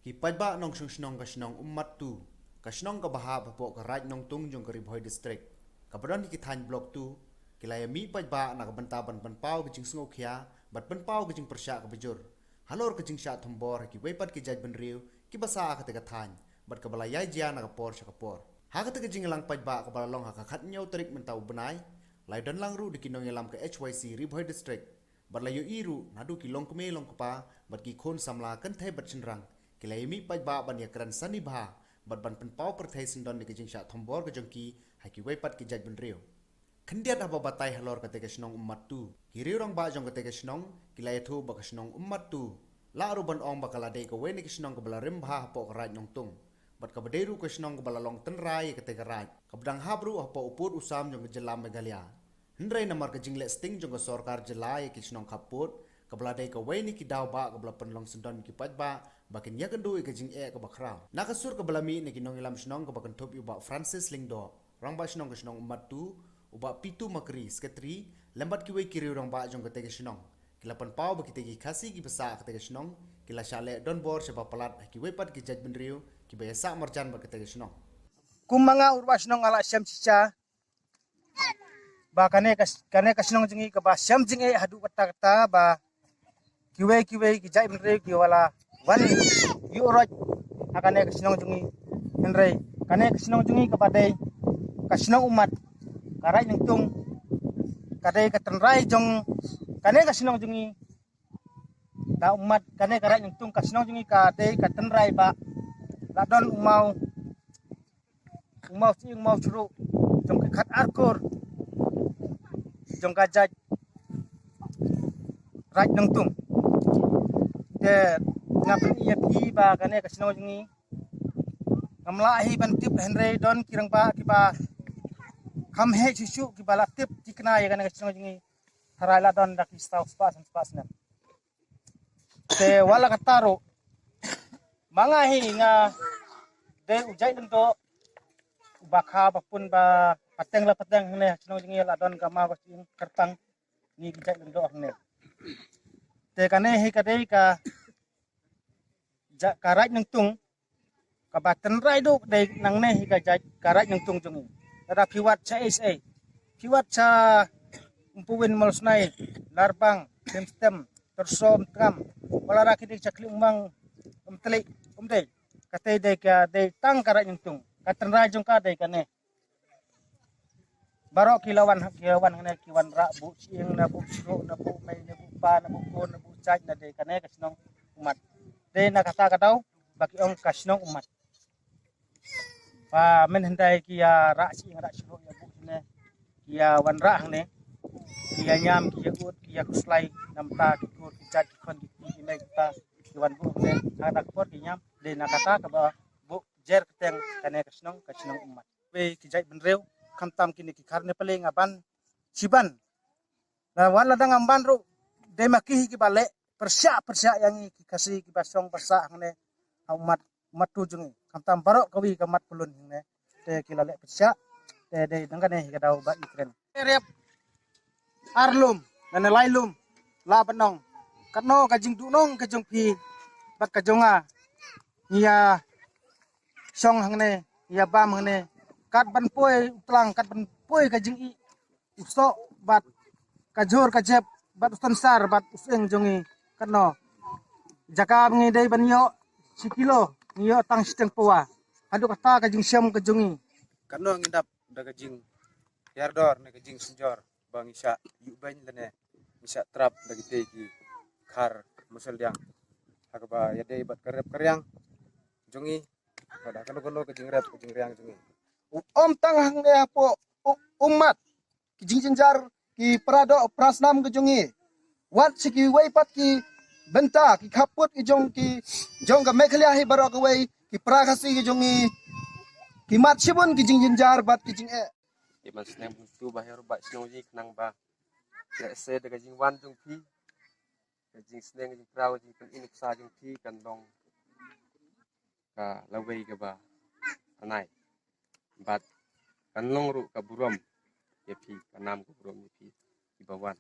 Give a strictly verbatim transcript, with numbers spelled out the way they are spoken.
Ki paidbah nongshong shnong ka shnong Ummat two, ka shnong kaba hap hapoh ka Raid Nongtung jong ka Ri Bhoi District, kaba don ha ki thaiñ Block two, ki la ïa mih paidbah na ka bynta ban pynpaw ka jingsngewkhia bad pynpaw ka jingpyrshah kaba jur halor ka jingshah thombor ha kiwei pat ki jaitbynriew kiba sah ha kata ka thaiñ, bad kaba la ïai jia na ka por sha ka por. Ha kata ka jingïalang paidbah kaba la long ha ka khathynñiew tarik mynta u bnai, la ïadon lang ruh da ki nongïalam ka H Y C Ri Bhoi District, bad la ïohi ruh naduh ki longkmie longkpa bad ki khun samla kynthei bad shynrang, ki la ïa mih paidbah ban ïakren sani bha bad ban pynpaw pyrthei syndon ïa ka jingshah thombor ka jong ki ha kiwei pat ki jaitbynriew. Khyndiat haba batai halor kata ka shnong Ummat two, ki riew rangbah jong kata ka shnong ki la ïathuh ba ka shnong Ummat two la ruh ban ong ba ka la dei kawei na ki shnong kaba la rim bha hapoh ka Raid Nongtung, bad kaba dei ruh ka shnong kaba la long tynrai ïa kata ka raid, kaba dang hap ruh hapoh u pud u sam jong ka jylla Meghalaya. Hynrei namar ka jingleh sting jong ka sorkar jylla ïa ki shnong khappud, kaba la dei kawei na ki daw ba kaba la pynlong syndon ïa ki paidbah ba kin ïakynduh ïa ka jingeh kaba khraw. Na ka sur kaba la mih na ki nongïalam shnong kaba kynthup ïa u Bah Francis Lyngdoh, rangbah shnong ka shnong Ummat two, u Bah Pitu Makri, secretary, lem bad kiwei ki riew rangbah jong kata ka shnong, ki la pynpaw ba kita ki Khasi kiba sah ha kata ka shnong ki la shah leh donbor shaba palat ha kiwei pat ki jaitbynriew kiba ïasah marjan bad kata ka shnong. Kum ma nga u rangbah shnong nga la shem shisha ba kane ka, kane ka shnong jong ngi kaba shem jingeh haduh katta katta ba kiwei kiwei ki jaitbynriew ki wa la wan ïuh roit ha kane ka shnong jong ngi. Hynrei kane ka shnong jong ngi kaba dei ka shnong Ummat, ka Raid Nongtung, ka dei ka tynrai jong kane ka shnong jong ngi. Ka Ummat, kane ka Raid Nongtung, ka shnong jong ngi ka dei ka tynrai ba la don u maw, u maw sing, u maw shruh jong ki khat ar kur jong ka jait Raid Nongtung. Te nga pyni ïa phi ba kane ka shnong jong ngi ngam lah hi ban tip, hynrei don ki rangbah kiba kham heh shuh shuh kiba la tip thikna ïa kane ka shnong jong ngi. Tharai la don da ki saw spah san spah snem. Te wat la katta ruh, ma nga hi nga dei u jait Lyngdoh uba kha ba pun ba pateng la pateng hangne ha shnong jong ngi la don ka maw ka sing kyrpang, ngi ki jait Lyngdoh hangne. Te kane hi ka dei ka ja-, ka Raid Nongtung, kaba tynrai duh dei nangne hi ka jait ka Raid Nongtung jong ngi. Lada phi wad sha ei sha ei, phi wad sha Umpuwin, Mawlasnai, Larbang, Khlieñstem, Tyrso, Umtngam, wat la da ki dei sha Khlieh, Umang, Umtlieh, um dei. Kata dei ka dei tang ka Raid Nongtung. Ka tynrai jong ka dei kane. Baroh ki la wan, ki la wan hangne, ki wan rah buh shyieng, na buh shruh, na buh mei, na buh pa, na buh khun, na buh jait, na dei kane ka shnong Ummat. Dei na kata ka daw ba ki ong ka shnong Ummat. Ba mynhyndai ki ïa rah shyieng rah shruh ïa buh hangne, ki ïa wan rah hangne, ki ïa ñiam, ki ïa ud, ki ïa khuslai, namar ki kur ki jait ki khun ki kti ki mei ki pa, ki wan buh hangne. Ha kata ka por ki ñiam. Dei na kata kaba buh jer kyrteng kane ka shnong, ka shnong Ummat. Wei ki jaitbynriew, khamtam kine ki khar ne pale nga ban shiban. Na wat la dang ngam ban ruh, dei ma ki hi kiba leh pyrshah pyrshah ïa ngi ki Khasi kiba shong ba sah hangne ha Ummat, Ummat two jong ngi. Khamtam baroh kawei ka mat pyllun hangne, te ki la leh pyrshah. Te dei dang kane hi ka daw ba i kren. Rep ar lum, nane lai lum, la ban ong. Katno ka jingduhnong ka jong phi bad ka jong nga, ngi ïa shong hangne, ngi ïa bam hangne. Kat ban poi u tlang, kat ban poi ka jingïeh, u soh bad ka jhur ka jep bad u synsar bad u sying jong ngi. Katno jaka ba ngi dei ban ïoh shi kilo, ngi ïoh tang shiteng pawa. Haduh kata ka jingshem ka jong ngi. Katno ngi dap da ka jinghiar dor ne ka jingsynjor ba ngi shah ïuh beiñ lane ngi shah trap da kitei ki khar Museldiang. Ha kaba ïadei bad ka rep ka riang jong ngi, bad ha kano kano ka jingrep ka jingriang jong ngi. U ym tang hangne hapoh u Ummat, ki jingjynjar ki para doh para snam ka jong ngi, wat sha kiwei pat ki bynta ki khappud ki jong ki, jong ka Meghalaya hi baroh kawei, ki para Khasi ki jong ngi ki mad shibun ki jingjynjar bad ki jingeh. Te ban sneng bun tu ba her ba shnong ji khnang ba lehse da ka jingwan jong phi, ka jingsneng, ka jingkraw, ka jingpyni nuksa jong phi kan long ka lawei kaba anai. Bad kan long ruh ka burom ïa phi, ka nam ka burom ïa phi kiba wan.